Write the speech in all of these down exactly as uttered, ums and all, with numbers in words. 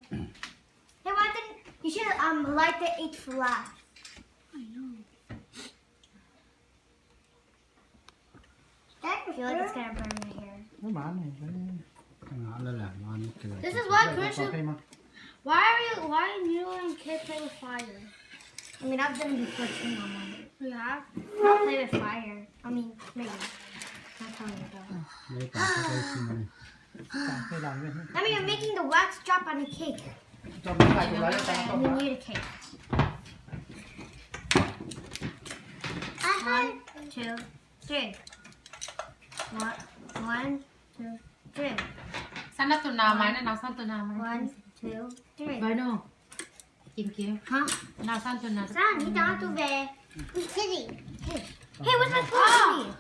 Hey, why didn't you should um light the eighth flag? I know. I feel like it's gonna burn my hair. This is why Christian. Why are you? Why you and kid play with fire? I mean, I've done it before too, Mama. You have? Not play with fire. I mean, maybe. Not telling you though. I mean, you're making the wax drop on the cake. And you need a cake. One, two, three. One, one, two, three. San na tun na mai na, na san tun na mai. One, two, three. Vai no. Kim kim. Hah? Na san tun na. San ni ta tu ve. Hey, what's my phone?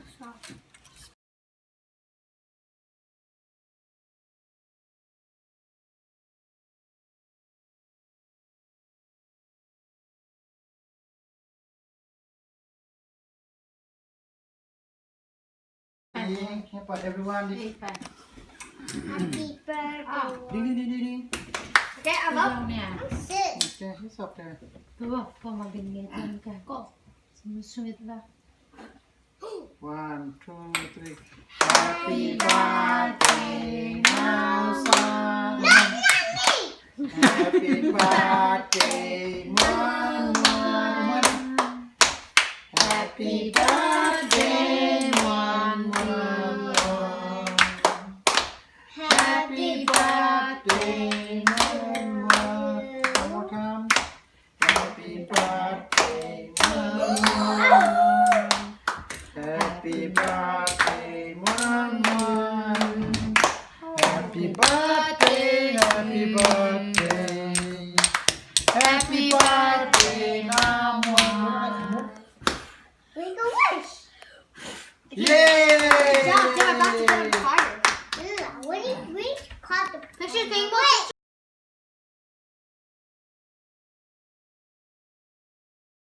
Happy birthday. Happy birthday. Ding, ding, ding, ding, ding. Okay, I'm up. I'm six. Okay, it's okay. One, two, three. Happy birthday, Mawson. Happy birthday, Mawson. Happy birthday, Mawson. Happy birthday, Mawson. One more time. Happy birthday, Mawson. Happy birthday, Mawson. Happy birthday, happy birthday. Happy birthday, Mawson. Make a wish. Yay! Dad, Dad, that's a fire. Ugh, what do you, we caught the picture thing was